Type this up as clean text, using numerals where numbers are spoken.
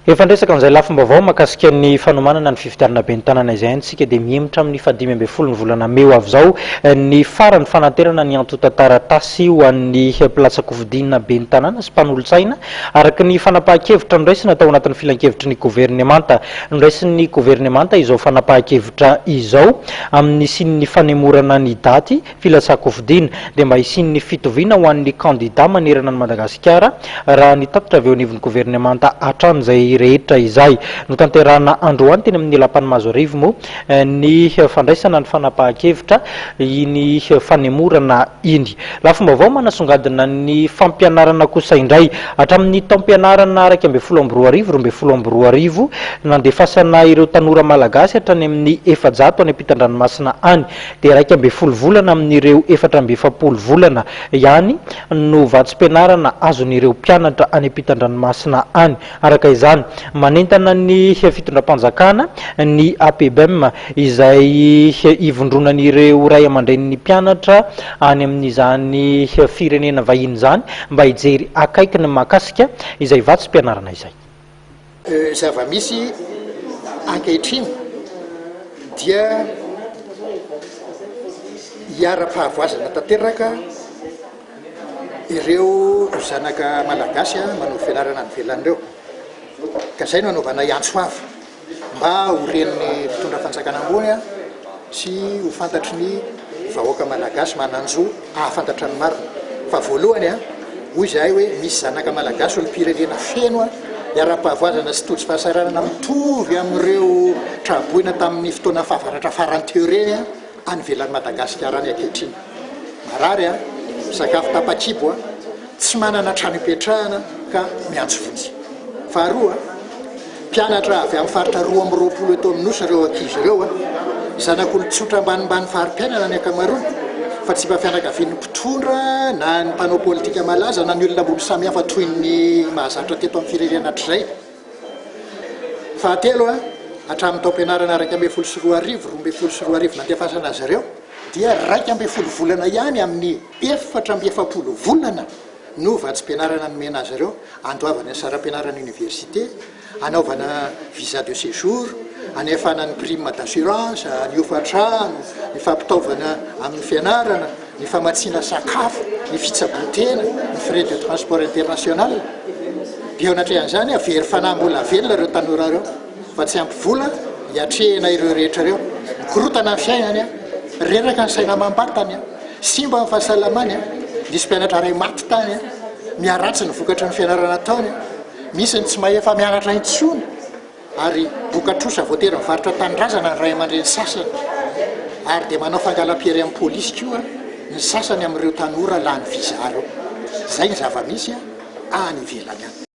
Efa niresaka an'izay lafim-baovao mahakasika ny fanomanana ny fifidianana ben'ny tanàna izay ihany isika dia mihemotra amin'ny fahadimy ambin'ny folo ny volana mey ho avy izao ny farany fananterana ny antontan-taratasy ho an'ny mpilatsa-kofidina ben'ny tanàna sy mpanolotsaina araka ny fanapahan-kevitra noraisina tao anatin'ny filankevitry ny governemanta. Noraisin'ny governemanta izao fanapahan-kevitra izao amin'ny hisian'ny fanemorana ny daty filatsahan-kofidina dia mba hisian'ny fitoviana ho an'ny kandida manerana an'i Madagasikara, raha ny tatitra avy eo anivon'ny governemanta hatrany izay rehetra izay. Notanterahina androany teny amin'ny Lapan'i Mahazoarivo moa ny fandraisana ny fanapahan-kevitra iny fanemorana iny. Lafim-baovao manasongadina ny fampianarana kosa indray. Hatramin'ny taom-pianarana 2011, 2012, nandefasana ireo tanora malagasy hatrany amin'ny 400 any ampitan-dranomasina any. dia 11 volana amin'ireo 44 volana ihany no vatsim-pianarana azon'ireo mpianatra any ampitan-dranomasina any. Araka izany, manentana ny fitondram-panjakana ny APBEM izay ivondronan'ireo ray aman-drenin'ny mpianatra any amin'izany firenena vahiny izany mba hijery akaiky ny mahakasika izay vatsim-pianarana izay. Zava-misy ankehitriny dia iharam-pahavoazana tanteraka ireo zanaka malagasy manao fianarana any ivelany ireo, ka izay no anaovanay antso avo. Mba ho ren'ny mpitondra fanjakana ambony sy ho fantatry ny vahoaka malagasy manan-jo hahafantatra ny marina. Fa voalohany, hoy izahay hoe misy zanaka malagasy olom-pirenena feno iharam-pahavoazana sy tojo fahasahiranana mitovy amin'ireo tra-boina tamin'ny fotoana fahavaratra farany teo ireny any ivelan'i Madagasikara any ankehitriny. Marary, misakafo tapa-kibo, tsy manana trano ipetrahana ka miantso vonjy. Faharoa, mpianatra avy amin'ny faritra 22 eto amin'ny Nosy ireo ankizy ireo, zanak'olon-tsotra ambanimbany fari-piainana ny ankamaroany, fa tsy mba fianakavian'ny mpitondra na ny mpanao politika malaza na ny olona ambony samihafa toy ny mahazatra teto amin'ny firenena hatrizay. Fahatelo, hatramin'ny taom-pianarana 2011, 2012 nandefasana azy ireo dia 11 volana ihany amin'ny 44 volana no vatsim-pianarana nomena azy ireo andoavana ny saram-pianarana université, anaovana visa de séjour, anefana ny prime d'assurance, ny hofan-trano, ny fampitaovana amin'ny fianarana, ny famatsiana sakafo, ny fitsaboan-tena, ny frais de transport international. Dia eo anatrehan'izany, very fanahy mbola velona ireo tanora ireo fa tsy ampy vola hiatrehina ireo rehetra ireo. Mikorontana ny fiainany, reraka ny saina amam-batany. Simba ny fahasalamany, nisy mpianatra iray maty tany, miharatsy ny vokatry ny fianarana ataony, misy ny tsy mahefa mianatra intsony ary boka-trosa voatery mivarotra tanindrazana ny ray aman-dreny sasany ary dia manao fangalam-piery amin'ny polisy koa ny sasany amin'ireo tanora lany visa ireo. Izay ny zava-misy any ivelany any.